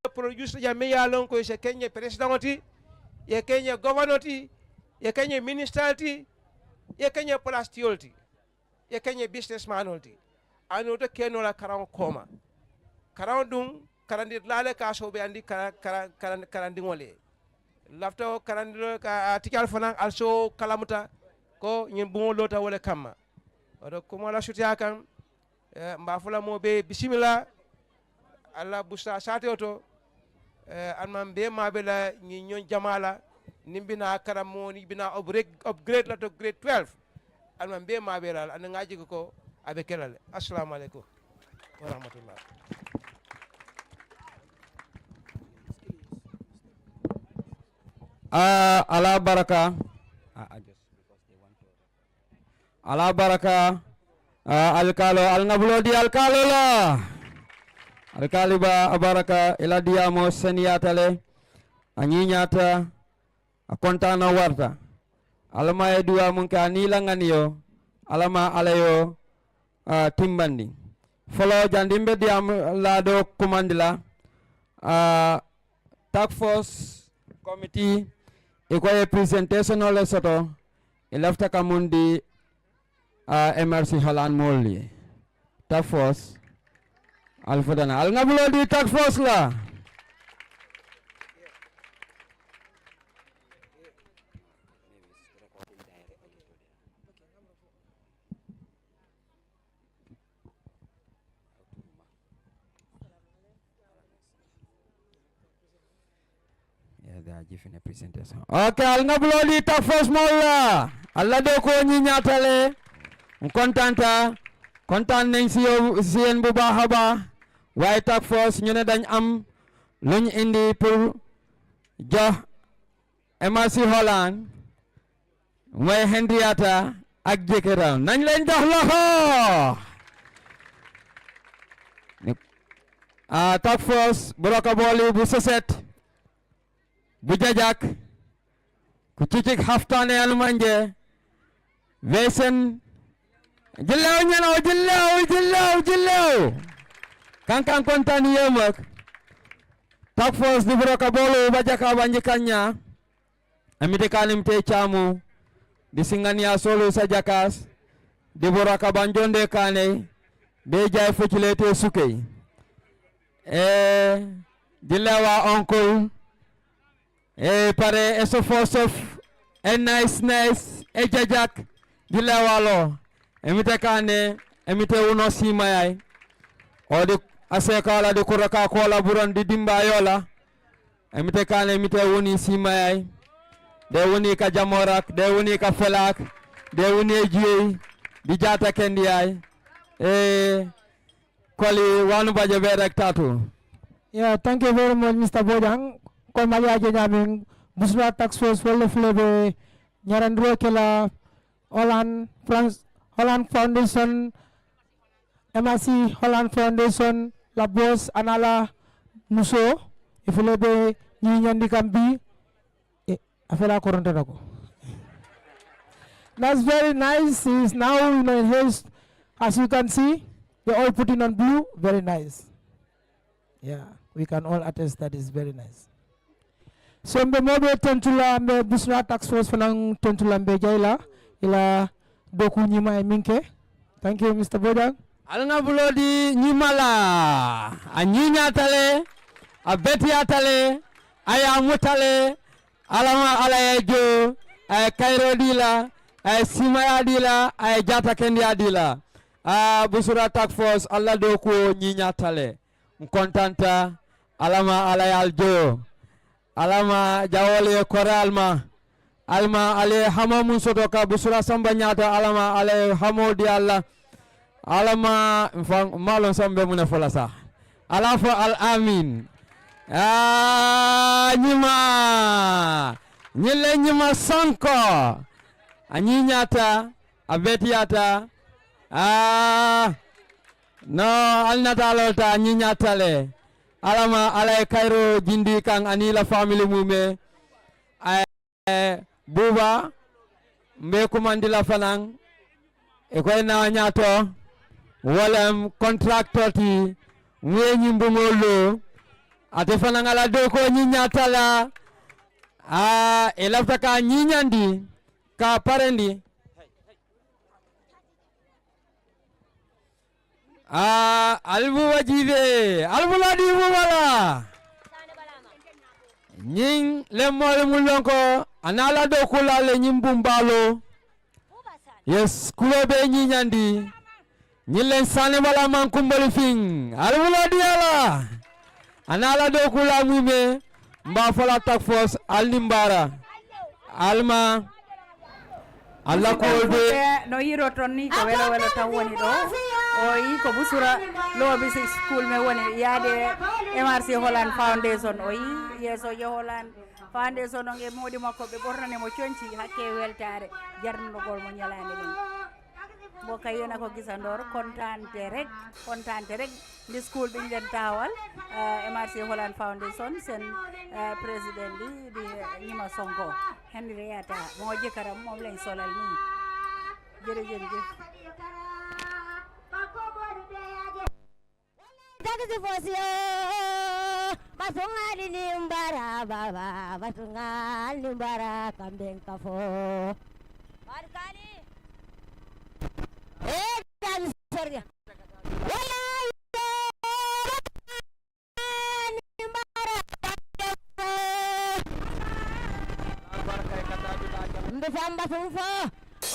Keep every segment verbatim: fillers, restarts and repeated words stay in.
Produce jaŋ meŋ ye a loŋ ko i si ke ñe peresidaŋo ti, i ye ke ñe gofanoo ti, i ye ke ñe minisitali ti, i ye ke ñe palaasitiyolu ti, i ye ke ñe bisinesimaanoolu ti. Aniŋ wo te ke noo la karaŋo kooma. Karaŋo duŋ, karandiri dulaa le ka a soobeeyandi karandiŋo le ye. Lafita wo karandiro ka a tijaali fanaŋ ali si wo kalamuta, ko ñiŋ buŋo loota wo le kamma. Wo to kumoo la sutiyaa kaŋ. M̀ be a fo la moo bee bisimilaa. Alla busa saatewo to. Ali maŋ bee maa be la ñiŋ ñoŋ jamaa la. Niŋ bi naa karamoo niŋ bi naa upgrade la to grade twelve. Ali maŋ bee maa be la aniŋ ŋa a jiki ko a be ke la le. Assalaamu aleykum. Warahmatullah. Aa, ala baraka. Ala baraka. Aa, alikaaloo ali ŋa buloo dii alikaaloo la. Alikaali baa a baraka i la diyaamoo seniyaata le. A ñiiñaata. A kontaanoo warata. Alla maa ye duwaa muŋ ke a niŋ i la ŋaniyo. Alla maa alla yo timbandi. Foloo jandiŋ be diyaamu laadoo kumandi la. Task force committee i ko ye presentation le soto. I lafita ka muŋ di mrc holland moolu ye. Task force. Ali futana ali ŋa buloo di task force la. Oke ali ŋa buloo dii task force moolu la. Ali la dookuwo ñiiñaata le. N kontanta. Kontaan naŋ si yow si yéen bu baax a baax. Waaye task force ñu ne dañ am luñ indi pour jox mrc holland. Mooy henriyaata ak jëkkëram nañ leen jox loxo. Task force bu rokabooli bu seset bu jajak ku cicik haftaane almanje. Vesen jillew ñanaw jillew jillew jillew. Kankan kontani yemak. Task force di bu rokaboolu ba jaka banji kaña. Emite kaane mite caamu di siŋaniyaa soolu sajakas. Dibora ka banjonde kaane. Be jay focile te sukey. Ee dillawa onkol. Ee pare e sofo sof. E nice nice e jajak. Dillawa lo. Emite kaane emite wuno simayay. Odi aseka la di kuraka kola buron di dimbayola. Emite kaane emite wuni simayay. De wuni ka jamorak de wuni ka felak. De wuni e jiyey. Di jata kendiyay. Ee koli wanu baje be rek tatu. Yeah, thank you very much, Mister Bojang. Comme ali aje ñamin busra tax force wala fule be ñarandiro kela Holland France Holland Foundation. Emasi Holland Foundation la boss anala muso ifule be ñiñandi kam bi. A fela koronto nako. That's very nice. Is now you know in haste. As you can see, they all putting on blue. Very nice. Yeah, we can all attest that is very nice. So mbe moo be tentu la mbe busra tax force fanaŋ tentu la mbe jayla ila doku ñima e minke. Thank you, Mister Bojang. Ali ŋa buloo di ñima la. A ñiiñaata le. A betiyaata le. A ye a muta le. Alama ala ye joo. A ye kayiroo dii la. A ye simayaa dii la. A ye jaatakendiyaa dii la. Aa busura tax force alla dookuwo ñiiñaata le. N kontanta. Alama ala ye ali joo. Alama jawoolu ye kore alma. Alma ala ye hamoo muŋ soto ka busura samba ñaata alama ala ye hamoo di alla. Alama n faŋ maalon samba be mu ne fo la sa. Ala fo al amin. Aa ñima. Ñiŋ le ñima sanko. A ñiiñaata. A betiyaata. Aa. No ali nataaloo ta a ñiiñaata le. Alama ala ye kayiroo jindi kaŋ aniŋ i la famili muumee. A ye buuba. Mbe kumandi la fanaŋ. I ko i naa ñaato. Wo lem kontarakitoo ti. Ŋu ye ñiŋ buŋo loo. Ate fanaŋ a la dookoo ñiiñaata la. Aa, ì lafita ka a ñiiñandi, ka a parendi. Aa, ali buuba jiibee, ali bulaa dii buuba la. Ñiŋ le moolu mu loŋ ko a naa la dookuulaa le ñiŋ buŋ baaloo. Yes, kuloo be ñiiñandi. Ñiŋ le saane balaa maŋ kumbali fiŋ, ali bulaa dii a la. A naa la dookuulaa mu i mee. Mba a fo la takfoos ali niŋ baara. Ali ma. Alla kuwolu be no yiroo to niŋ i ko welo welo taŋ wo ni ɗo. O i ko busura loobi si school me wo ni yaade. M R C holland foundation o i yeeso je holland foundation o ŋe moodi makko ɓe ɓornane mo conci hakke weltaare. Jarnugol mo ñalaande ɗum. Mbokk yi yéen a ko gisandoor, kontaante rek, kontaante rek. Ndi school bi ñu leen taxawal. M R C holland foundation seen président bi di ñima sonko. Henrietta moo jëkkëram moom lañ solal nii. Jërëjëf jëf. Takisi fosi yo. Basuŋaali nimbara baba, basuŋaali nimbara kamben kafo. Barkali. Eh, dan sorga. Wala. Nimbara kamben kafo. Mbisamba sunfo.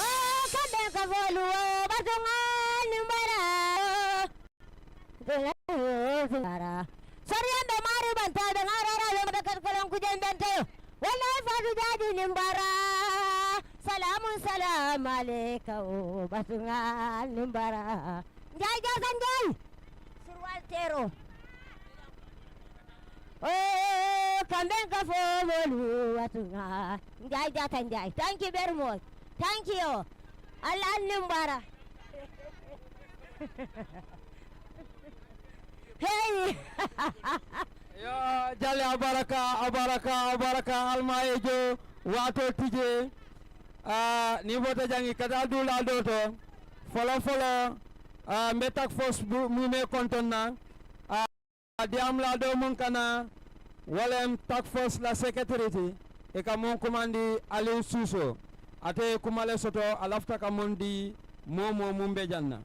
O kamben kafo luwo, basuŋaali nimbara. Soriyan be maari banta be ŋaarara lo be kat koloŋ kujen bente. Wallahi fatu jaji nimbara. Salamun salam aleka o basuŋa nimbara. Njay jasan njay. Surwal tero. O kamben kafo molu watuŋa. Njay jata njay, thank you very much. Thank you. Alla nimbara. Hey. Yo, jali a baraka a baraka a baraka almayejo. Wato tije. Ni bota jangi kata dula doto. Folo folo. Mbe tak fos mu me konton na. Diyaamu laa doo muŋ ka naa. Wo le m tak fos la seketeriti. I ka muŋ kumandi aliyu suusoo. Ate ye kuma le soto a lafita ka muŋ dii moo moo muŋ be jaŋ na.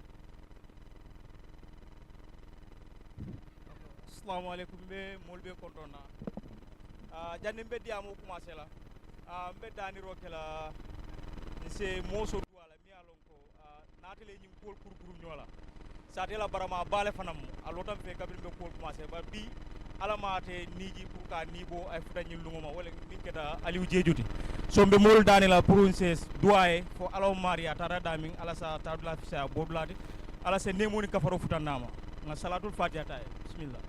Asalaamu aleykum m be moolu be kontoŋ na. Janniŋ m be diyaamoo kumaasee la. M be daaniroo ke la. N si moo so duwaa la miŋ ye a loŋ ko naata le ñiŋ kuwolu kurukuru ñoo la. Saate la barama a baa le fanaŋ mu a loota m fee kabiriŋ be kuwolu kumaasee bari bii. Alla maŋ ate niiji puru ka a niiboo a ye futa ñiŋ luŋo ma wo le miŋ keta aliyu jeeju ti. So m be moolu daani la puru n si duwaa ye fo alla wo maari a taata daamiŋ alla si a taadulaa fisaayaa boodulaa ti. Alla si neemoo niŋ kafaroo futa n naa ma. Ŋa salaatul faatiha taa ye. Bisimilla.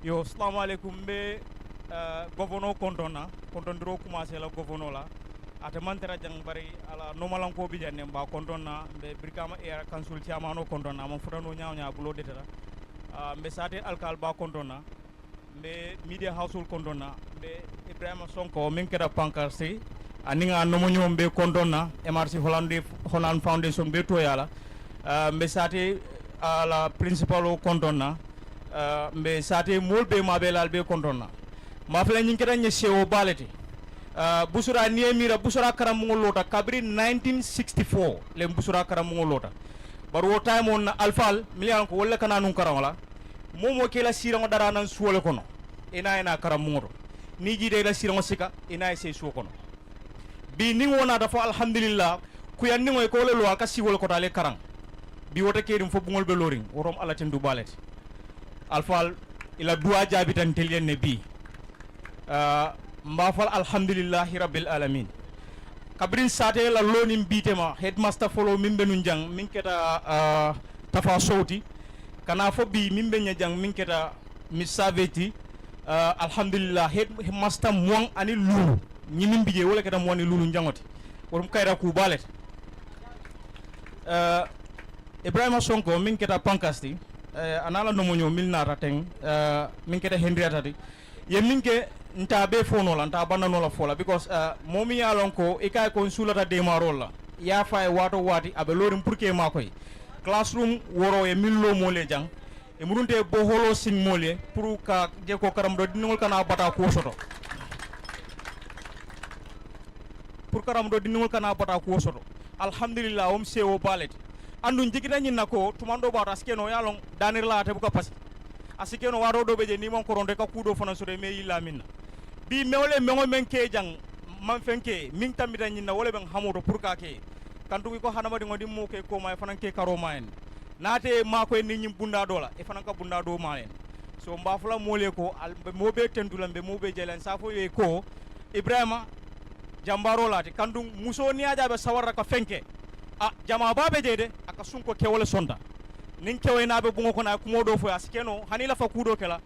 Yo salaamu aleykum m be gofonoo kontoŋ na. Kontondiroo kumaasee la gofonoo la. Ate maŋ tara jaŋ bari a la noomalankoo bi jaŋ ne m be a kontoŋ na. M be birikaama eera kansul caamaanoo kontoŋ na a maŋ futanoo ñaa wo ñaa a buloo dete la. M be saatee alikaali baa kontoŋ na. M be miidiya hawusuwolu kontoŋ na. M be iburayima sonko meŋ keta pankarsi aniŋ a nomoñoo m be kontoŋ na. M R C holland foundation be tooyaa la. M be saatee a la pirinsipaloo kontoŋ na. M be saatee moolu bee maabeelaalu be kontoŋ na. M be a fele ñiŋ keta ñe seewoo baa le ti. Busuraa niŋ i ye miira busuraa karambuŋo loota kabiriŋ nineteen sixty four le busuraa karambuŋo loota. Bari wo taayimoo n na alifaalu minnu ye a loŋ ko wolu le ka naa nuŋ karaŋo la. Moo wo moo ka i la siiraŋo daraa naŋ suwo le kono. I naa i naa karambuŋo to niŋ i jiita i la siiraŋo sika i naa i seyi suwo kono. Bii niŋ wo naata fo alihamudulilaa. Kuyandiŋo i ka wo le loo ali ka sii wo le koto ali ye karaŋ. Bii wo te keriŋ fo buŋolu be looriŋ wo to mu alla tintu baa le ti. Alifaalu i la duwaa jaabita ntelu ye ne bii. M be a fo la alihamudulilaahi rabil alamin. Kabiriŋ saatee la loo niŋ bii tema hedimasta foloo meŋ be nuŋ jaŋ meŋ keta tafaa sow ti. Ka naa fo bii meŋ be ñe jaŋ meŋ keta misisaabe ti. Alihamudulilaahi hedimasta muwaŋ aniŋ luulu ñiŋ meŋ bi jee wo le keta muwaŋ niŋ luulu jaŋo ti. Wo le mu kayira kuu baa le ti. Iburayima sonko meŋ keta pankasi ti. A niŋ a la nomoñoo meŋ naata teŋ meŋ keta hendiriyata ti. Ye meŋ ke Nte a bee fo noo la, nte a banda noo la fo la, because moo miŋ ye a loŋ ko i ka a ye ko n suulata deemaaroo la, i ye a fo a ye waati woo waati a be looriŋ puru ka i maakoyi. Classroom wooroo ye miŋ loo moolu ye jaŋ, i murunta i boohooloo siŋ moolu ye puru ka je ko karamudoo dindiŋolu kana bataa kuwo soto. Puru karamudoo dindiŋolu kana bataa kuwo soto. Alhamdulillah wo mu seewoo baa le ti. Aduŋ jikita ñiŋ na ko tumandoo baa to a si ke noo ye a loŋ daaniri la ate buka pasi. A si ke noo waatoo doo be jee niŋ i maŋ koronto i ka kuu doo fanaŋ soto i maŋ i yilla miŋ na. Bii mewo le meŋo meŋ ke jaŋ maŋ feŋ ke meŋ tambita ñiŋ na wo le be ŋ hamoo to puru ka a ke. Kantuŋ i ko hadamadiŋo niŋ moo ke koomaa i fanaŋ ke karoomaa ye ne. Niŋ a te i maakoyi niŋ ñiŋ bundaa doo la i fanaŋ ka bundaa doo maa ye ne. So mbe a fo la moolu ye ko moo bee tentu la mbe moo bee jee la n saafoo ye ko iburayima jambaaroo le a ti kantuŋ musoo niŋ ye a je a be sawari la ka feŋ ke. A jamaa baa be jee de. A ka sunko kewo le sonta niŋ kewo ye naa be buŋo kono a ye kumoo doo fo a si ke noo hani i lafa kuu doo ke la.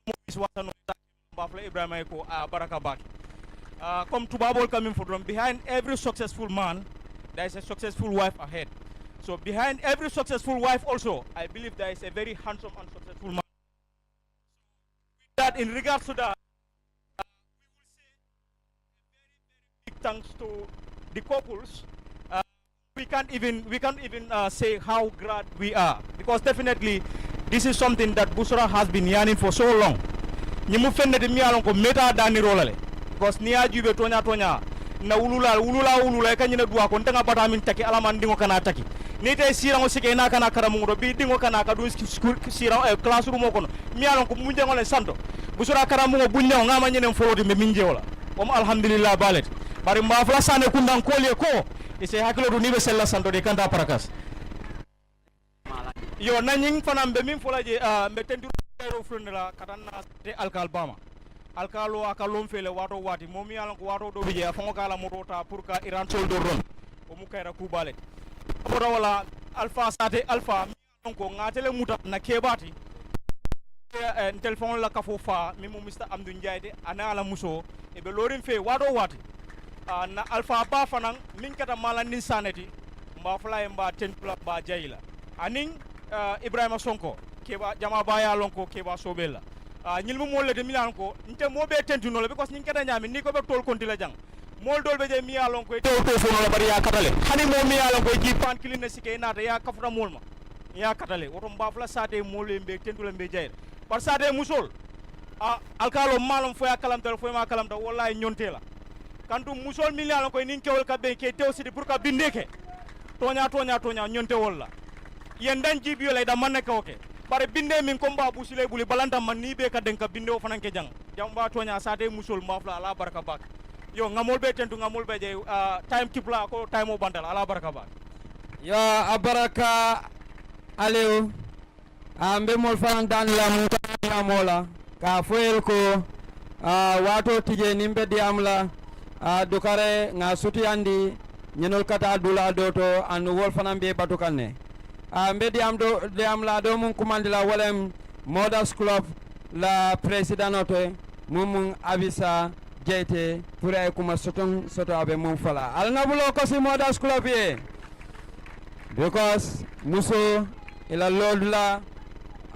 Moo bisi waasa noo mbe a fo la iburayima ye ko a ye a baraka baake. Comme tubaaboolu ka meŋ fo doroŋ behind every successful man there is a successful wife ahead. So behind every successful wife also I believe there is a very handsome and successful man. That in regards to that, we will say a very, very big thanks to the couples. We can't even we can't even say how glad we are because definitely this is something that Busra has been yearning for so long. Ñiŋ mu feŋ ne ti miŋ ye a loŋ ko meta daaniroo la le. Because niŋ i ye a juubee tooñaa tooñaa, na wululaa wululaa wululaa i ka ñiŋ ne duwaa ko nte ŋa bataa meŋ taki alla maŋ diŋo kana a taki. Niŋ ite ye siiraŋo sike i naa kana karamuŋo to bii diŋo kana a ka duŋ siiraŋo kalaasurumoo kono. Miŋ ye a loŋ ko bunjaŋo le santo busura karamuŋo bunjaŋo ŋa a maŋ ñineŋ foloo ti mbe miŋ jewo la. Wo mu alhamdulillah baa le ti. Bari mbe a fo la saane kundaŋ koolu ye ko i si i hakiloo tu niŋ i be seli la santo de i kanta parakas. Yo na ñiŋ fanaa mbe meŋ fo la je mbe tentiroo kayiroo fulondi la ka taŋ na te alikaali baa ma. Alikaaloo a ka loŋ fee le waatoo waati moo miŋ ye a loŋ ko waatoo doo bi jee a faŋo ka a la motoo taa puru ka iransoolu doo roŋ. Wo mu kayira kuu baa le ti. A bota wo la alifaa saate alifaa miŋ ye a loŋ ko ŋa ate le muta na keebaa ti. Ntelu faŋolu la kafoo faa meŋ mu misita amudunjaayi ti aniŋ a la musoo i be looriŋ fee waatoo waati. N na alifaa baa fanaŋ meŋ keta maalandiŋ saane ti. Mbe a fo la a ye mbe a tentu la mbe a jayi la aniŋ iburayima sonko. Jamaa baa ye a loŋ ko keebaa soobee la. Ñiŋ mu moolu le ti miŋ ye a loŋ ko nte moo bee tentu noo la bikosi ñiŋ keta ñaameŋ niŋ i ko be toolu konti la jaŋ. Moolu doolu be jee miŋ ye a loŋ ko ite wo too fo noo la bari i ye a kata le hani moo miŋ ye a loŋ ko i jii paani kiliŋ ne si ke i naata i ye a kafuta moolu ma. I ye a kata le wo to mbe a fo la saatee moolu ye mbe tentu la mbe jayi la. Bari saatee musoolu a ali ka a loŋ mbe a loŋ fo i ye a kalamta le fo i maŋ a kalamta wallaahi ñoŋ te i la. Kantuŋ musoolu mennu ye a loŋ ko i niŋ kewolu ka beŋ i ka i tewo siti puru ka bindee ke. Tooñaa tooñaa tooñaa ñoŋ te wolu la. I ye n daŋ jiibiyo la i daŋ maŋ ne ka wo ke. Bari bindee meŋ ko mbe a buusi la i bulu i balanta maŋ niŋ i be i ka deŋ ka bindee wo fanaŋ ke jaŋ. Jaŋ mbe a tooñaa saatee musoolu mbe a fo la ali a baraka baake. Yo ŋa moolu bee tentu ŋa moolu bee je time kipulaa ko timoo banta la ali a baraka baake. Yo a baraka. Aliyu. Mbe moolu fanaa daani la muŋ ka diyaamoo la ka a fo i ye le ko waatoo ti jee niŋ mbe diyaamu la. Dukare ŋa a sutuyandi ñenoolu ka taa duulaa doo to aduŋ woolu fanaa mbe i batu kaŋ ne. Mbe diyaamu diyaamu la a doo muŋ kumandi la wo le mu modas kulopu la peresidaŋo to muŋ mu abisa jeyite puru a ye kuma sotoŋ soto a be muŋ fo la ali ŋa buloo kosi modas kulopu ye. Bikosi musoo i la loodulaa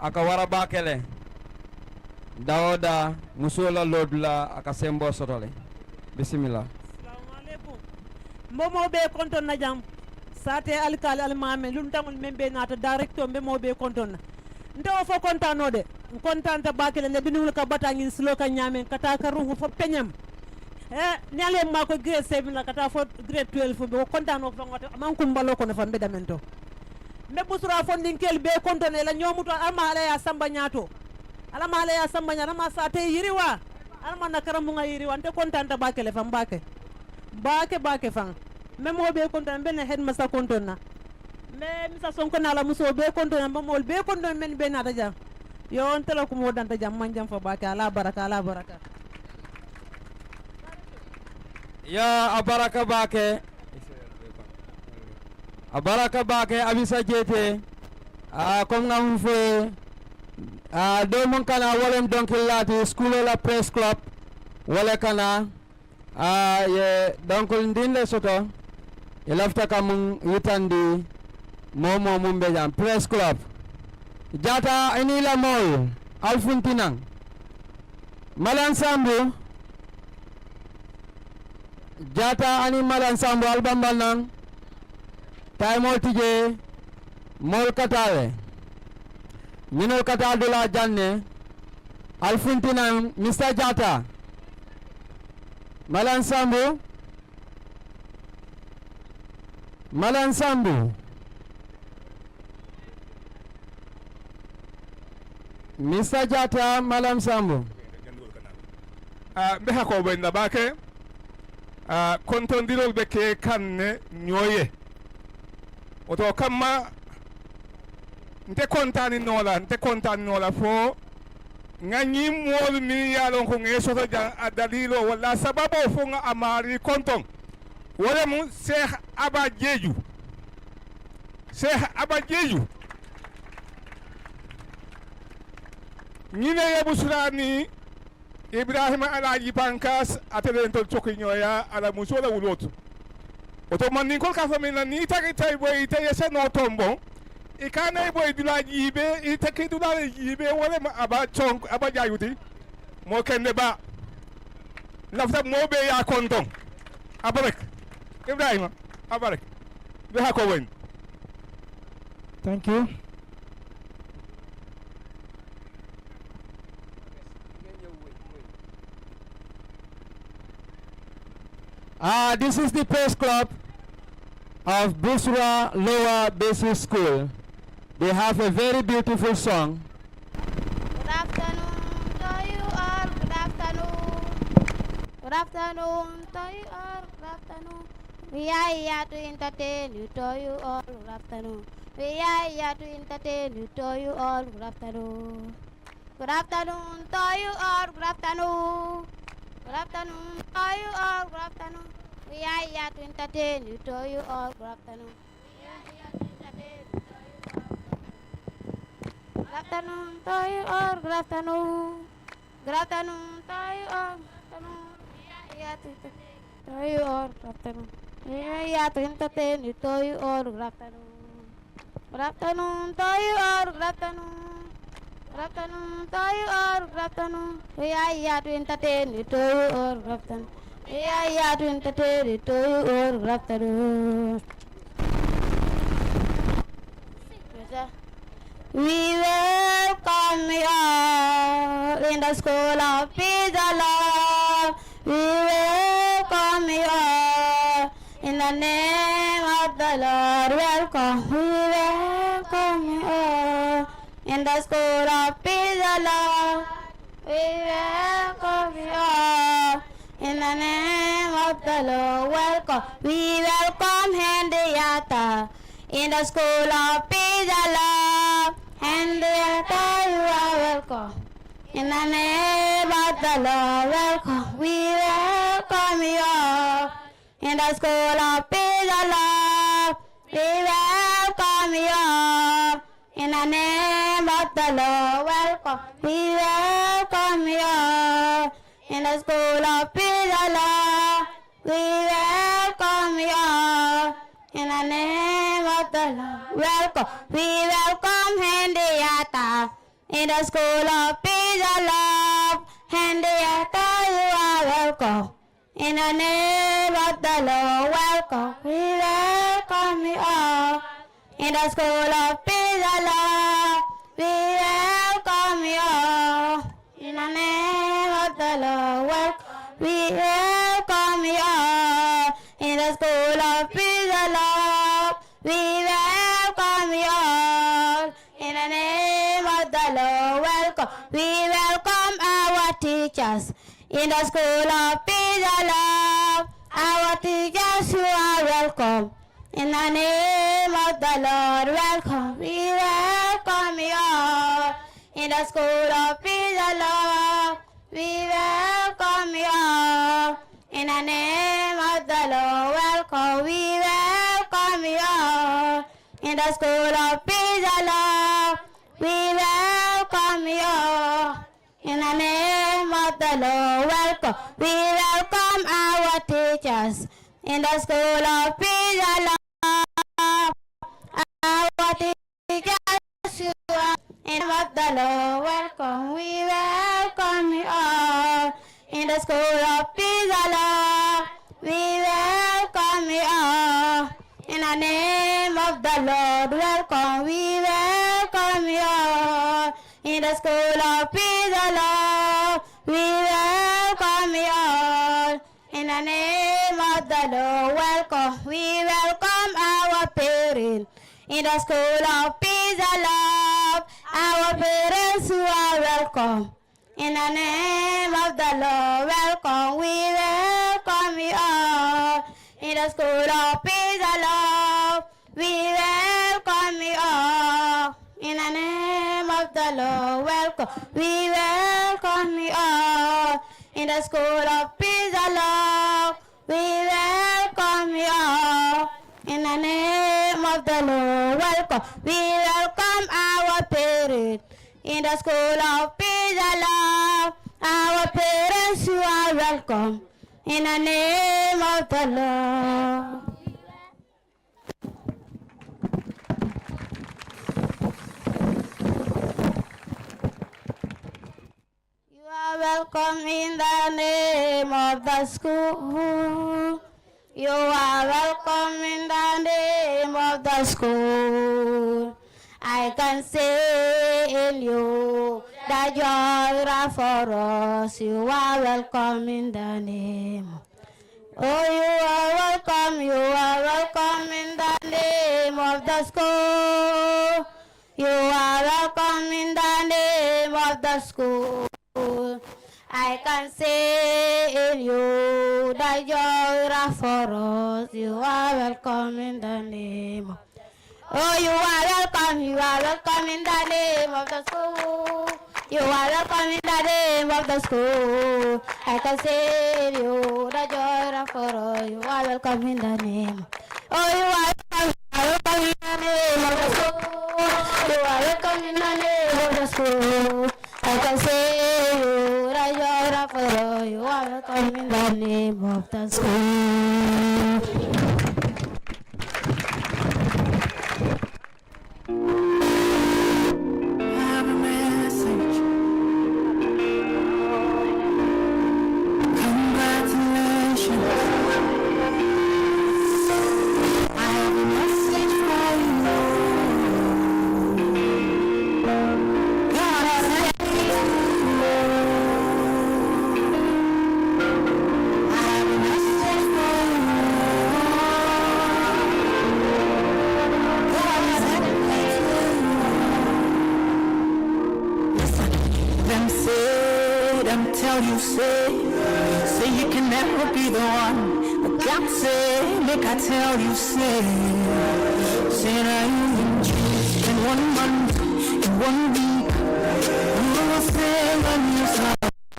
a ka wara baake le. Dawooda musoo la loodulaa a ka semboo soto le. Bisimilaa. Mbe moo bee kontoŋ na jaŋ. Saatee ali ka ali ali maame luntaŋolu meŋ be naata dayirekitoo mbe moo bee kontoŋ na. Nte wo fo kontaanoo de. N kontaanta baake le n na biniŋolu ka bataa ñiŋ siloo kaŋ ñaameŋ ka taa ka ruŋo fo peñem. Niŋ ali ye n maakoyi gireeti seebiŋ la ka taa fo gireeti tuwelfu mbe wo kontaanoo faŋo te a maŋ kumbaloo kono faŋ mbe dameŋ to. Mbe busuraa fondinkeelu bee kontoŋ na i la ñoo muta alla maŋ alla ye a samba ñaato. Alla maŋ alla ye a samba ñaato alla maŋ a saatee yiriwaa. Alla maŋ n na karamuŋa yiriwaa nte kontaanta baake le faŋ baake. Baake baake faŋ. Mbe moo bee kontoŋ na mbe n na hedimasa kontoŋ na. Mbe misa sonko naa la musoo bee kontoŋ na mbe moolu bee kontoŋ na mennu bee naata jaŋ. Yoo nte la kumoo danta jaŋ maŋ jaŋ fo baake a la a baraka a la a baraka. Yaa a baraka baake. A baraka baake abisa jeete. Komi ŋa muŋ fo ye. Doo muŋ kana wo le mu donkili laati sikuuloo la press club. Wo le kana. A ye donkulindiŋ le soto. I lafita ka muŋ yitandi moo moo muŋ be jaŋ press club. Jaata i niŋ i la moolu ali funti naŋ. Malam Sambu, Jaata aniŋ Malam Sambu, ali bambali naŋ. Taayi moolu ti jee, moolu ka taa le. Ñinoolu ka taa dulaa jaŋ ne. Ali funti naŋ, Mister Jaata. Malam Sambu. Malam Sambu. Mister Jaata, Malam Sambu. Aa, mbe hakoo boyi n na baake. Aa, kontondiroolu be ke kaŋ ne ñoo ye. Wo to kamma, nte kontaani noo la, nte kontaani noo la fo ŋa ñiŋ moolu meŋ ye a loŋ ko ŋa i soto jaŋ, a daliiloo walla a sababoo fo ŋa a maarii kontoŋ. Wo le mu seeha aba jeeju. Seeha aba jeeju. Ñiŋ ne ye busuraa niŋ iburayima alaaji pankaas, ate le ntolu coki ñooyaa a la musoo la wuloo to. Wo to mandinkoolu ka a fo meŋ na niŋ i takita i boyi ite ye senoo tomboŋ, i ka na i boyi dulaa jiibee i takii dulaa le jiibee wo le mu a ba coŋ a ba jaayuti. Moo kende baa lafita moo bee ye a kontoŋ. A barek. Iburayima, a barek. Be hakoo boyi n na. Thank you. Uh, this is the press club of Busura Lower Basic School. They have a very beautiful song. Good afternoon to you all. Good afternoon. Good afternoon to you all. Good afternoon. We are here to entertain you to you all. Good afternoon. We are here to entertain you to you all. Good afternoon. Good afternoon to you all. Good afternoon. Good afternoon to you all. Good afternoon. We are here to entertain you to you all. Good afternoon. Good afternoon to you all. Good afternoon. Good afternoon to you all. Good afternoon. We are here to entertain you to you all. Good afternoon. We are here to entertain you to you all. Good afternoon. Good afternoon to you all. Good afternoon. Good afternoon to you all. Good afternoon. We are here to entertain you to you all. Good afternoon. We are here to entertain you to you all. Good afternoon. We welcome you all in the school of peace and love. We welcome you all in the name of the Lord. Welcome. We welcome you all in the school of peace and love. We welcome you all in the name of the Lord. Welcome. We welcome Henrietta in the school of peace and love. Henrietta, you are welcome. In the name of the Lord, welcome. We welcome you all in the school of peace and love. We welcome you all in the name of the Lord, welcome. We welcome you all in the school of peace and love. We welcome you all in the name of the Lord, welcome. We welcome Henrietta in the school of peace and love. Henrietta, you are welcome. In the name of the Lord, welcome. We welcome you all. In the school of peace and love, we welcome you all. In the name of the Lord, welcome. We welcome you all. In the school of peace and love, we welcome you all. In the name of the Lord, welcome. We welcome our teachers. In the school of peace and love, our teachers, you are welcome. In the name of the Lord, welcome. We welcome you all. In the school of peace and love, we welcome you all. In the name of the Lord, welcome. We welcome you all. In the school of peace and love, we welcome you all. In the name of the Lord, welcome. We welcome our teachers. In the school of peace and love, our teachers, you are in the name of the Lord, welcome. We welcome you all. In the school of peace and love, we welcome you all. In the name of the Lord, welcome, we welcome you all. In the school of peace and love, we welcome you all. In the name of the Lord, welcome, we welcome our parents. In the school of peace and love, our parents who are welcome. In the name of the Lord, welcome, we welcome you all. In the school of peace and love, we welcome you all. In the name of the Lord, welcome, we welcome you all. In the school of peace and love, we welcome you all. In the name of the Lord, welcome. We welcome our parents. In the school of peace and love, our parents, you are welcome. In the name of the Lord. You are welcome in the name of the school. You are welcome in the name of the school. I can see in you the joy of for us. You are welcome in the name of Oh, you are welcome, you are welcome in the name of the school. You are welcome in the name of the school. I can see in you the joy of for us. You are welcome in the name of Oh, you are welcome, you are welcome in the name of the school. You are welcome in the name of the school. I can see you, the joy of for all. You are welcome in the name. Oh, you are welcome, you are welcome in the name of the school. You are welcome in the name of the school. I can see you, the joy of for all. You are welcome in the name of the school. I have a message. Congratulations. I have a message for you. God has sent me to you. I have a message for you. God has sent me to you. Listen, dem say, dem tell you say, say you can never be the one. But God say, make I tell you say, say now you in Jesus. In one month, in one week, you will sing a new song.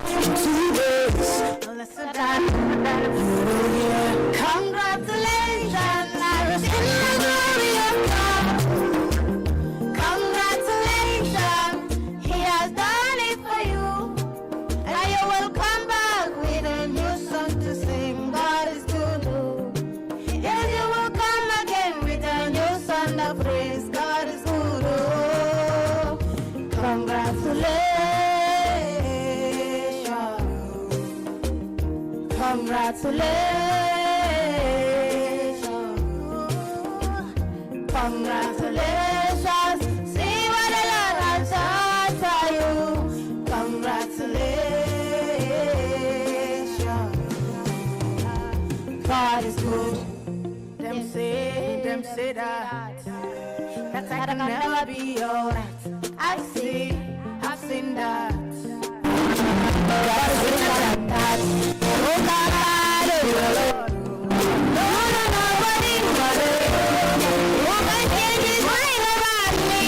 In two days, listen that, you will hear. Congratulations, I was in the glory of God. Congratulations, He has done it for you. And you will come back with a new song to sing. God is good. Yes, you will come again with a new song of praise. God is good. Oh, congratulations. Congratulations. Congratulations. See what the Lord has done for you. Congratulations. God is good. Dem say, dem say that, that I can never be your wife. I've seen, I've seen that. I've seen that. Oh God, oh Lord. No, no, nobody, nobody. Who can change his mind about me?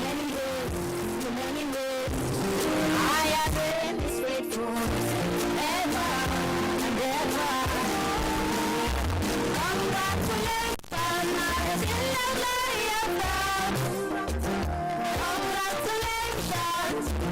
Many ways, many ways. I have been this grateful ever and ever. Congratulations. Congratulations.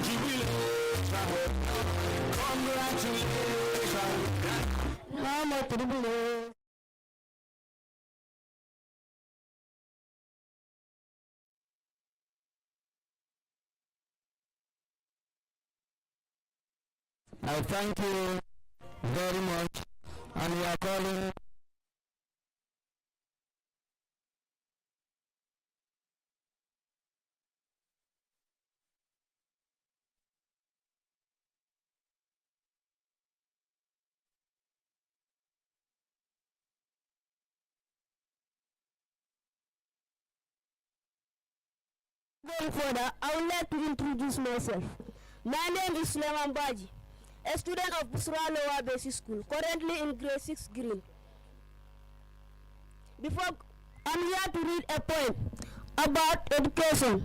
I thank you very much, and we are calling Going further, I would like to introduce myself. My name is Suleiman Baji, a student of Busra Lower Basic School, currently in grade six Green. Before, I'm here to read a poem about education.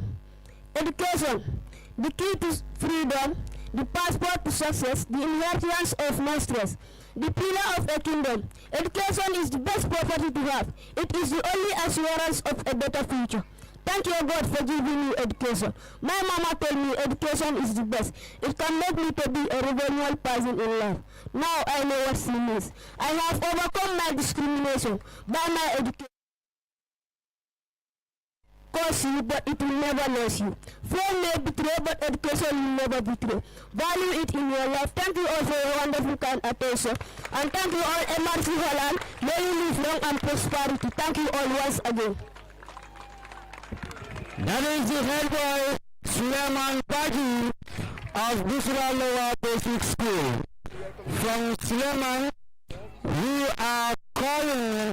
Education, the key to freedom, the passport to success, the inheritance of masters, the pillar of a kingdom. Education is the best property to have. It is the only assurance of a better future. Thank you, God, for giving me education. My mama tell me education is the best. It can make me to be a revenue person in life. Now I know what she means. I have overcome my discrimination by my education. Curse you, but it will never lose you. Fame may betray, but education will never betray. Value it in your life. Thank you all for your wonderful kind attention. And thank you all, M R C Holland. May you live long and prosperity. Thank you all once again. That is the head boy, Suleiman Baji of Busra Lower Basic School. From Suleiman, we are calling,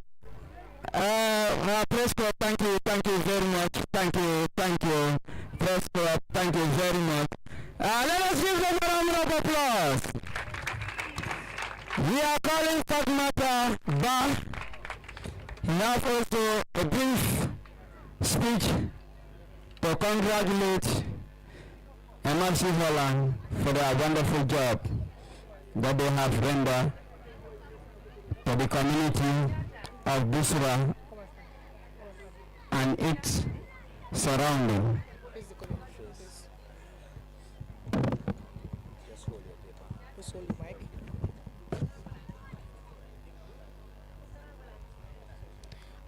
uh, uh, Press Club, thank you, thank you very much. Thank you, thank you. Press Club, thank you very much. Uh, let us give them a round of applause. We are calling Fatmata Ba. He have also a brief speech to congratulate M R C Holland for their wonderful job that they have rendered to the community of Busra and its surrounding.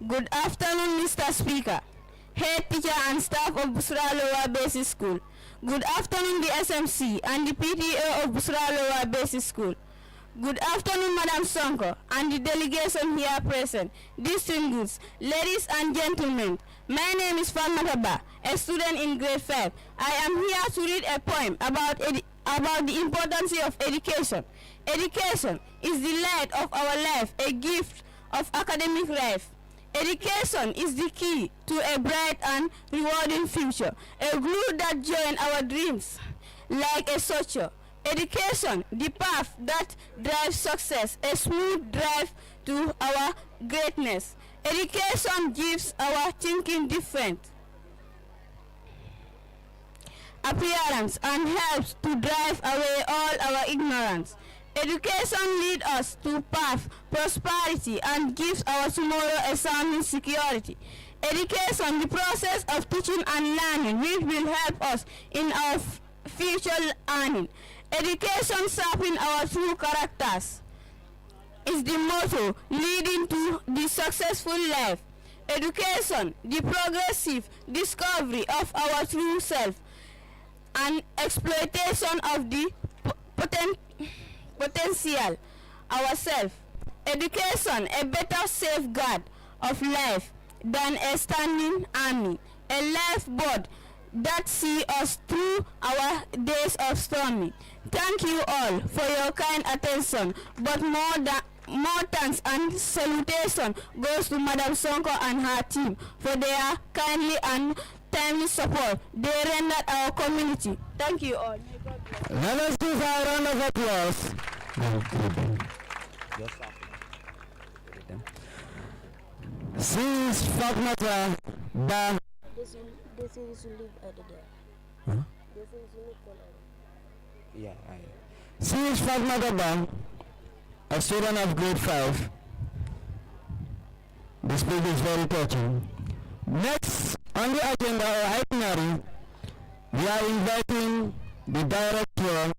Good afternoon, Mister Speaker, head teacher and staff of Busra Lower Basic School. Good afternoon, the S M C and the P T A of Busra Lower Basic School. Good afternoon, Madam Sonko and the delegation here present, distinguished ladies and gentlemen. My name is Fatmata Ba, a student in grade five. I am here to read a poem about edu-, about the importance of education. Education is the light of our life, a gift of academic life. Education is the key to a bright and rewarding future, a glue that join our dreams like a suture. Education, the path that drives success, a smooth drive to our greatness. Education gives our thinking different appearance and helps to drive away all our ignorance. Education leads us to path prosperity and gives our tomorrow a sounding security. Education, the process of teaching and learning, which will help us in our f-, future earning. Education sharpen our true characters is the motto leading to the successful life. Education, the progressive discovery of our true self and exploitation of the po-, poten-, potential ourself. Education, a better safeguard of life than a standing army, a lifeboat that see us through our days of stormy. Thank you all for your kind attention, but more than, more thanks and salutation goes to Madam Sonko and her team for their kindly and timely support they rendered our community. Thank you all. Let us give her a round of applause. Since Fatmata Ba. They say, they say you should leave at the door. Huh? They say you should leave for now. Yeah, I. Since Fatmata Ba, a student of grade five, the speech is very touching. Next on the agenda or itinerary, we are inviting the director,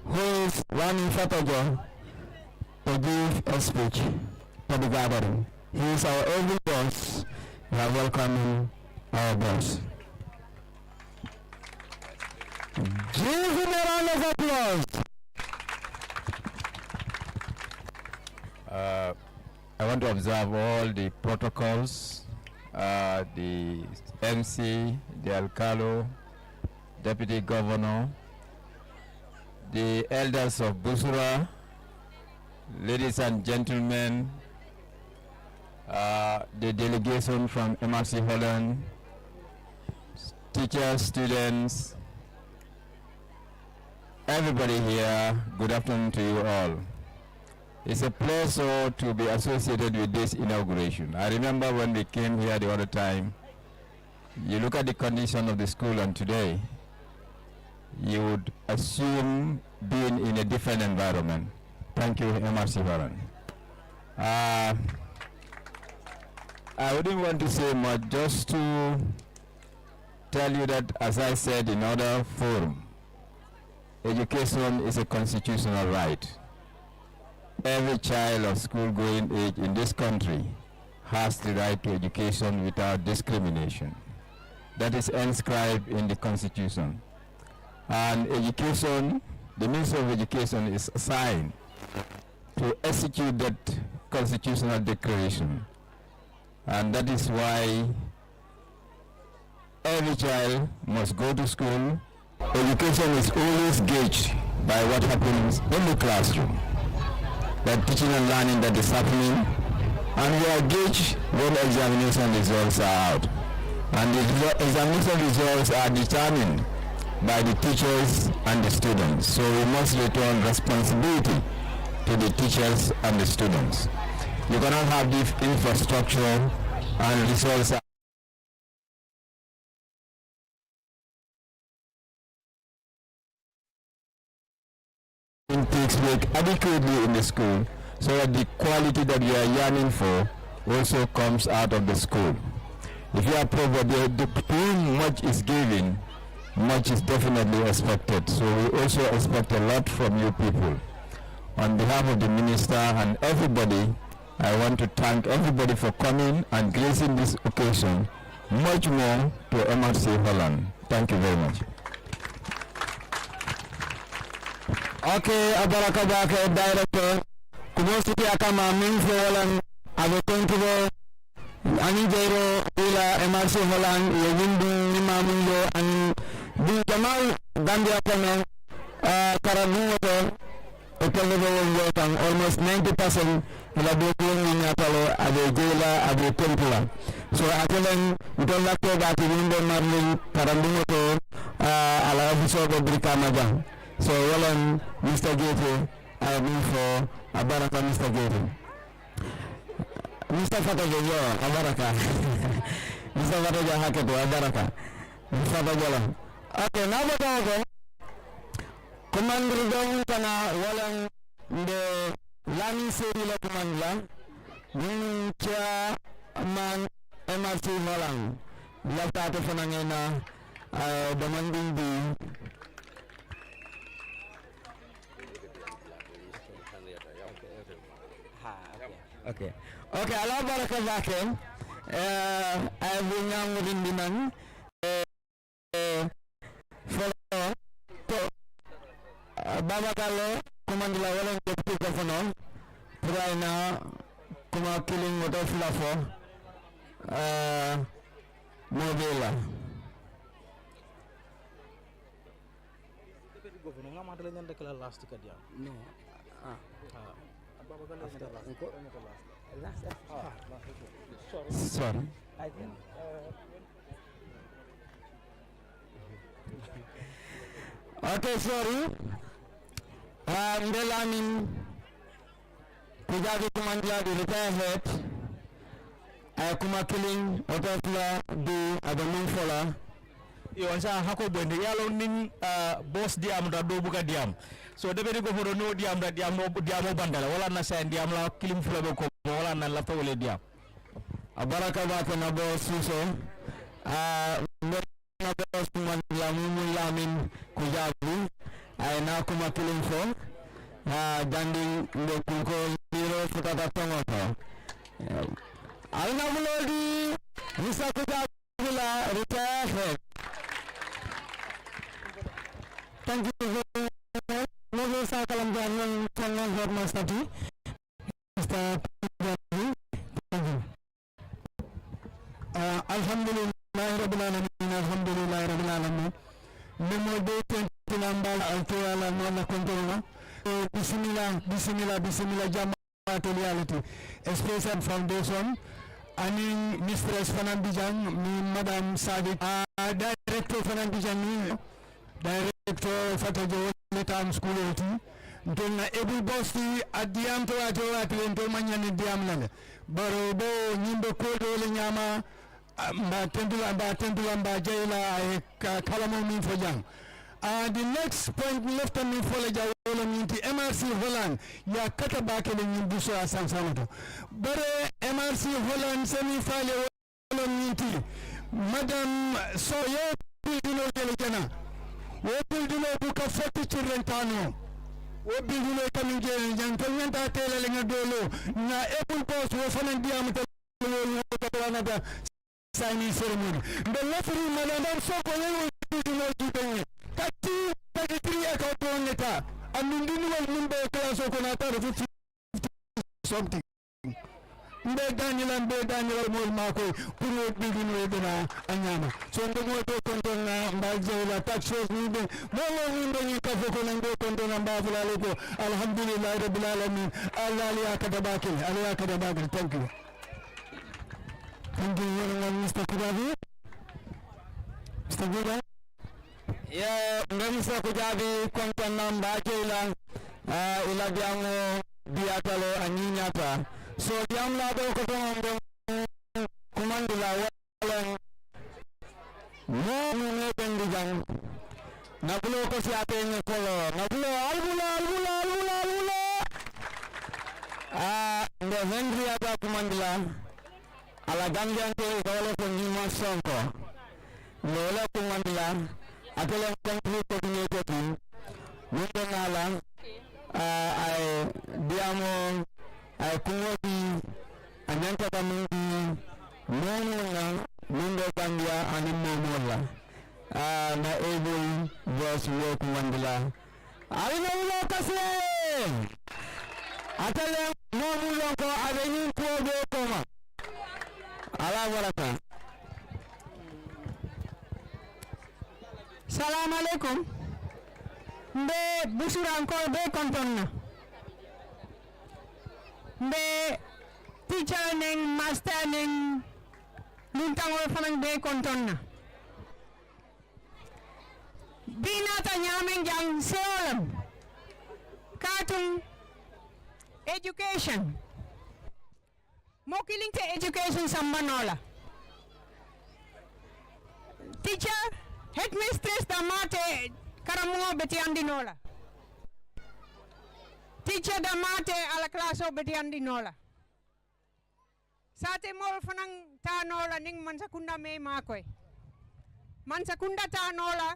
who is Lamin Fatajo, to give a speech for the gathering. He is our able boss. We are welcoming our boss. Give him a round of applause. Uh, I want to observe all the protocols, uh, the M C, the alcalde, deputy governor, the elders of Busura, ladies and gentlemen, uh, the delegation from M R C Holland, teachers, students, everybody here, good afternoon to you all. It's a pleasure to be associated with this inauguration. I remember when we came here the other time, you look at the condition of the school, and today you would assume being in a different environment. Thank you, M R C Holland. Uh, I wouldn't want to say much, just to tell you that, as I said in other forum, education is a constitutional right. Every child of school-going age in this country has the right to education without discrimination. That is inscribed in the Constitution. And education, the Ministry of Education is assigned to execute that constitutional declaration. And that is why every child must go to school. Education is always gauged by what happens in the classroom, that teaching and learning that is happening, and we are gauged when examination results are out. And the result, examination results are determined by the teachers and the students. So we must return responsibility to the teachers and the students. You cannot have the infrastructure and resources takes work adequately in the school so that the quality that we are yearning for also comes out of the school. If you are provided, the, the, too much is given, much is definitely expected. So we also expect a lot from you people. On behalf of the minister and everybody, I want to thank everybody for coming and gracing this occasion, much more to M R C Holland. Thank you very much. Okay, a baraka baake, director. Kumo siti a kama, meŋ fo wo le, a be kontiro aniŋ jeyiro ila M R C Holland ye wunduŋ ni maamuŋ yo aniŋ duŋ jamaa Gambia kono, ah, karandiŋo to. Itelu be wo noo kaŋ almost ninety percent. I la dookuwo ñiŋ ñaata le, a be jee la, a be tentu la. So ate le, ntolu la keebaa ti ñiŋ be mariliŋ karandiŋo to, a la ofisoo be Birikaama jaŋ. So wo le, Mister Jeete, a ye meŋ fo, a baraka, Mister Jeete. Mister Fatajo, yo, a baraka. Mister Fatajo, hakketo, a baraka. Mister Fatajo la. Okay, niŋ a bota wo to, kumandiri doo mu kana, wo le, mbe Lamin Seedi la kumandi la, ñiŋ chairman M R C Holland, lafita ate fanaa ŋa ì na, a ye domandiŋ dii. Okay. Okay, Alla baraka baake. Eh, a ye buñaa murindi naŋ. Eh, foloo to, eh, Baaba Kallo kumandi la, wo le deputy governor, puru a ye naa kuma kiliŋ woto fula fo, eh, moo bee la. Deputy governor, ŋa maŋ ate le ñanta ke la last ka diyaŋ. No. Ah. Ah. Baaba Kallo ñanta last. Last. Ah, last, okay. Sorry. Sorry. I think, uh, okay, sorry. Ah, mbe Lamin Kujaa be kumandi la di retire head, a ye kuma kiliŋ, woto fula, di, a be meŋ fo la. Yo, nsa hako bondi, ye a loŋ niŋ, ah, boss diyaamuta, doo buka diyaamu. So, deputy governor, niŋ wo diyaamuta, diyaamu, diyaamoo banta le, wo le na saayiŋ diyaamu la kiliŋ fula be ko, wo le na lafita wo le diyaamu. A baraka baake na bo suusoo, ah, mbe na Boss Mandela Mumu Lamin Kujabi, a ye naa kuma kiliŋ fo, haa, jandiŋ mbe kunkoo niiroo futata toŋo to. Ali na buloo dii Mister Kujabi la, retire head. Thank you very much. Noble Sakalam Daniel, Tongan Headmaster ti. Mister Kujabi. Thank you. Ah, alhamdulillahi rabbil alamin, alhamdulillahi rabbil alamin. Memo de tentila mbal alto ala mona kontona. Eh, bisimila, bisimila, bisimila, jama toli alati. Special Foundation, ani mistress fanan bijaŋ, mi Madame Sadik, ah, director fanan bijaŋ, ni director fata je wo le tam school ti. Ntolu na Able Boss ti, a diyaamata waati woo waati le, ntolu maŋ ñaŋ ni diyaamata le. Bari wo be wo ñiŋ be kuwo doo le ñaama, a, mbe a tentu la, mbe a tentu la, mbe a jayi la, a ye ka, kalamoo meŋ fo jaŋ. A, the next point, n lafita meŋ fo la jaŋ, wo le ñiŋ ti M R C Holland, ye a kata baake le ñiŋ busu a sansaŋo to. Bari M R C Holland, semi faale wo le ñiŋ ti, Madame Sow ye wo buildinoo je le jana. Wo buildinoo buka forty children taa noo. Wo buildinoo i ka meŋ je le jana, ntolu ñanta a tee la le ŋa dooloo, ŋa Able Boss, wo fanaŋ diyaamata le, wo ñanta signing ceremony. Mbe lafiri Madame Sow ko ye wo buildinoo juubee ñe. Kati, kati three acre doroŋ ne taa. Aduŋ dindiŋolu meŋ be classoo kono, a taata fo fifty something. Mbe daani la, mbe daani la, moolu maakoyi, puru wo buildinoo ye dana a ñaama. So, mbe moo doo kontoŋ na, mbe ali jayi la, taxes niŋ be, moo woo meŋ be ñiŋ kafoo kono, mbe kontoŋ na, mbe a fo la le ko, alhamdulillahi rabbil alamin, Alla, Alla ye a kata baake le, Alla ye a kata baake le. Thank you. Thank you very much, Mister Kujabi. Mister Kujabi. Ye, mbe Mister Kujabi kontoŋ na, mbe a je la, ah, i la diyaamoo diyaata le, a ñiiñaata. So, diyaamu la doo kotoŋo mbe kumandi la, wo le, moo mu ne bendi jaŋ. Ŋa buloo ko siyaata i ñe foloo. Ŋa buloo, ali buloo, ali buloo, ali buloo, ali buloo. Ah, mbe Henry yaata kumandi la. A la Gambiyankee, i ka wo le fo Ňiima Sonko. Mbe wo le kumandi la, ate le mu country coordinator ti, meŋ be naa la, a, a ye diyaamoo, a ye kuŋo dii, a ñanta ka meŋ dii moo woo moo la, meŋ be Gambiya aniŋ moo woo moo la. A, ŋa Able Boss wo kumandi la. Ali be wuloo kasi le. Ate le moo mu loŋ ko a be ñiŋ kuwo bee kooma. Ala baraka. Salaamu aleykum. Mbe busurankoolu bee kontoŋ na. Mbe teacher niŋ master niŋ luntaŋolu fanaŋ bee kontoŋ na. Bii naata ñaameŋ jaŋ sewo lem. Kaatuŋ education, moo kiliŋ te education samba noo la. Teacher, headmistress dammaa te karamuŋo beteyandi noo la. Teacher dammaa te a la kalaasoo beteyandi noo la. Saatee moolu fanaŋ taa noo la niŋ mansakunda mee maakoyi. Mansakunda taa noo la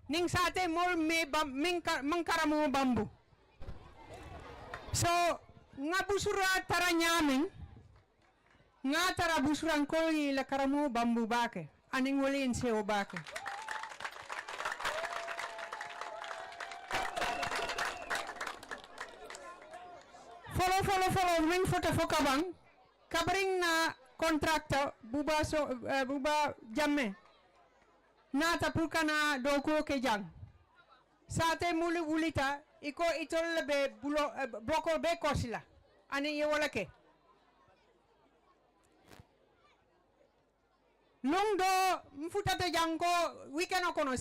niŋ saatee moolu mee maŋ karamoo bambu. So, ŋa busura tara ñaameŋ, ŋa tara busurankoolu ye i la karamoo bambu baake aniŋ wolu ye n sewo baake. Foloo foloo foloo meŋ fota fo kabaŋ, kabiriŋ ŋa contractor Buba Jammeh naata puru ka naa dookuwo ke jaŋ. Saatee mulu wulita i ko itolu le be buloo bookoo bee koosi la aniŋ i ye wo le ke. Luŋ doo, m futata jaŋ ko wikenoo kono,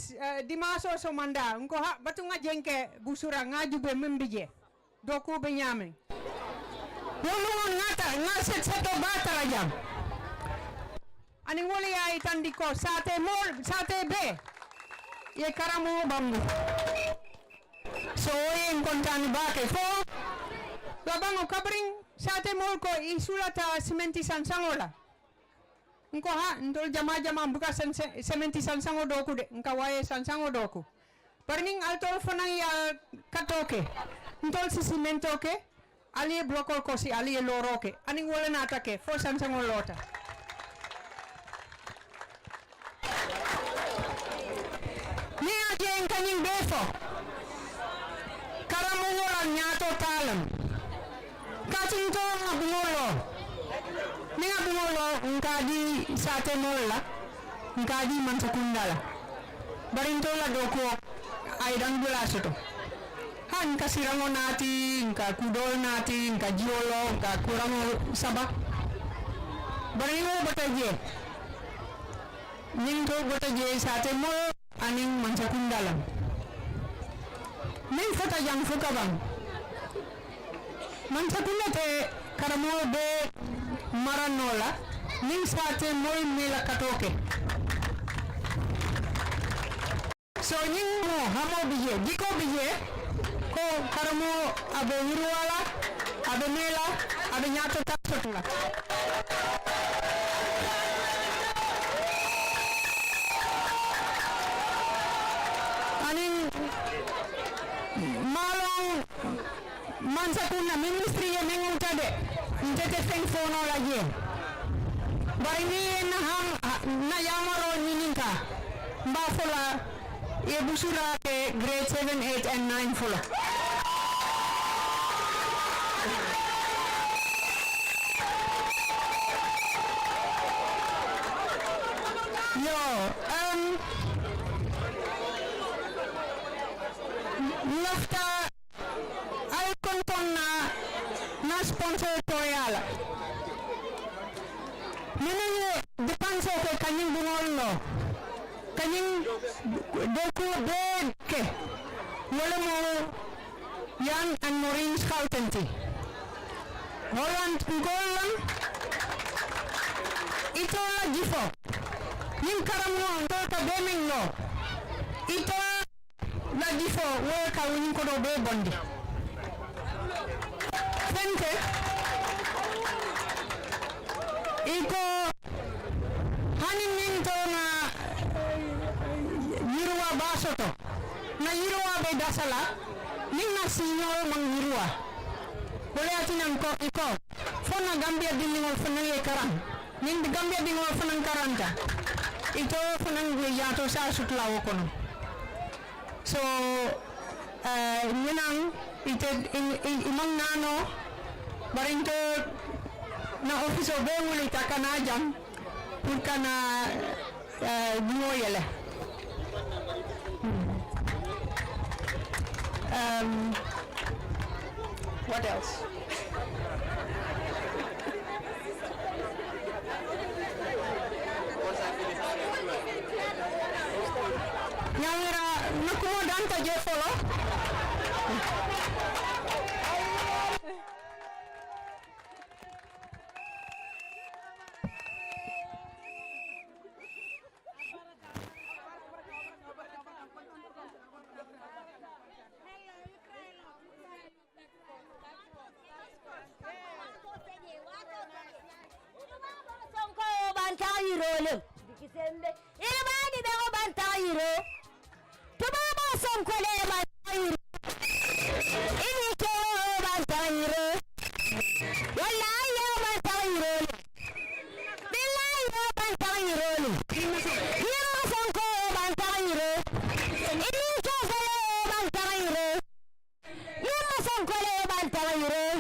dimaasoo somandaa n ko ha batu ŋa jeŋ ke busura ŋa a juubee meŋ bi jee. Dookuu be ñaameŋ. Wo luŋo naata ŋa seto baa tara jaŋ. Aniŋ wo le ye a yitandi ko saatee moolu saatee bee i ye karamoo bambu. So wo ye n kontaani baake fo labaŋo kabiriŋ saatee moolu ko i suulata simenti sansaŋo la. N ko haa ntolu jamaa jamaa m buka sementi sansaŋo dooku de n ka waayee sansaŋo dooku. Bari niŋ ali tolu fanaŋ ye a katoo ke ntolu si simentoo ke. Ali ye bulokolu kosi ali ye looroo ke aniŋ wo le naata ke fo sansaŋo loota. Niŋ a je n ka ñiŋ bee fo karamuŋo la ñaato taa lem. Kaatu n too ŋa buŋo loo niŋ ŋa buŋo loo n ka a dii saatemoolu la n ka a dii mansakundaa la. Bari n too la dookuwo a ye daŋ dulaa soto. Haa n ka siraŋo naati n ka kudoolu naati n ka jiwo loo n ka kuraŋo saba. Bari niŋ wo bota jee niŋ n too bota jee saatemoolu aniŋ mansakundaa la. Meŋ fota jaŋ fo ka baŋ mansakundaa te karamoo be mara noo la niŋ saatemoolu mee la katoo ke. So ñiŋ moo hamoo bi jee jikoo bi jee ko karamoo a be yiriwaa la a be mee la a be ñaato taa soto la. Aniŋ maaloŋ mansakunna minisitiri ye meŋ wuta de nte te feŋ fo noo la jee. Bari niŋ i ye na yaamaroo ñininkaa m be a fo la i ye busuraa ke grade seven eight and nine fo la. Iyoo, n lafita ali kontoŋ na n na siponsoroo tooyaa la. Mennu ye depansoo ke ka ñiŋ buŋolu loo ka ñiŋ dookuwo bee ke wo le mu yan and morin sawtenti. Holanti nkoolu loŋ itolu la jifoo ñiŋ karamuŋo ntolu ka bee meŋ loo itolu la jifoo wo le ka wo ñiŋ kodoo bee bondi. Fente i ko hani niŋ ntolu ŋa yiriwaa baa soto ŋa yiriwaa be dasa la niŋ ŋa siiñoo maŋ yiriwaa. Wo le ye a tinna n ko i ko fo ŋa gambiya dindiŋolu fanaŋ ye karaŋ niŋ gambiya dindiŋolu fanaŋ karanta itolu fanaŋ ye yaatoo saa sutulaa wo kono. So ñinaŋ ite i maŋ naanoo bari nte na ofisoo bee wulita ka naa jaŋ puru ka naa jumoo yele. What else? Ñaamira na kumoo danta jee folo. Sonko wo bantaŋ yiroo le. Iribaadi be wo bantaŋ yiroo. Tubaaboo sonko le ye bantaŋ yiroo. Iribaadi wo bantaŋ yiroo. Wallaahi ye wo bantaŋ yiroo le. Billaahi ye wo bantaŋ yiroo le. Iribaadi sonko wo bantaŋ yiroo. Iribaadi sonko le wo bantaŋ yiroo. Yemma Sonko le ye bantaŋ yiroo.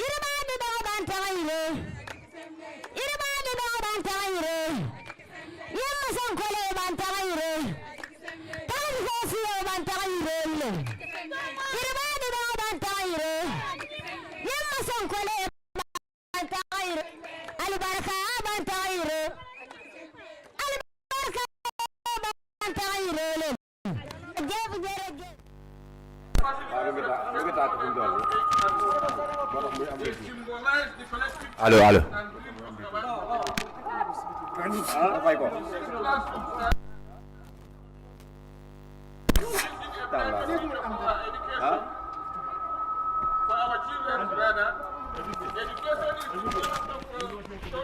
Yiribaadi baŋo bantaŋ yiroo. Yiribaadi baŋo bantaŋ yiroo. Yemma Sonko le ye bantaŋ yiroo. Taŋ fo siyo bantaŋ yiroo le. Yiribaadi baŋo bantaŋ yiroo. Yemma Sonko le ye bantaŋ yiroo. Alibarika bantaŋ yiroo. Alibarika bantaŋ yiroo le. Allo, allo.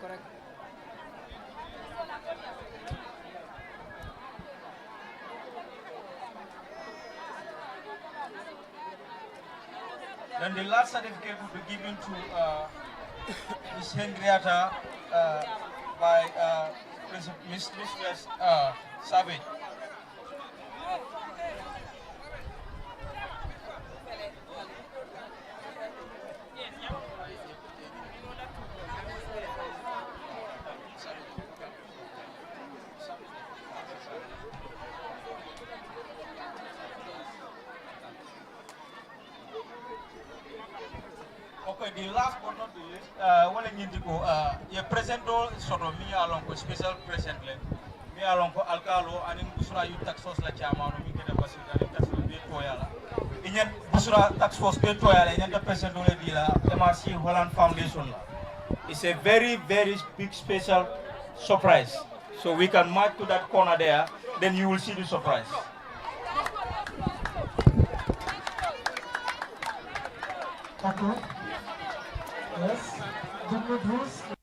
Correct. Then the last certificate will be given to uh, Miss Henrietta uh, by uh, Miss Miss Mistress uh, Savage. The last but not the least, uh, wala ñinti ko, uh, ye present do soto mi ye a loŋ ko special present le, mi ye a loŋ ko alkalo aniŋ Busura Youth Task Force la chairman mi kete Basir aniŋ task force be toya la. I ñanta Busura Task Force be toya la, i ñanta present do le di la M R C Holland Foundation la. It's a very, very big special surprise. So we can march to that corner there, then you will see the surprise. Okay. Yes. Give me this.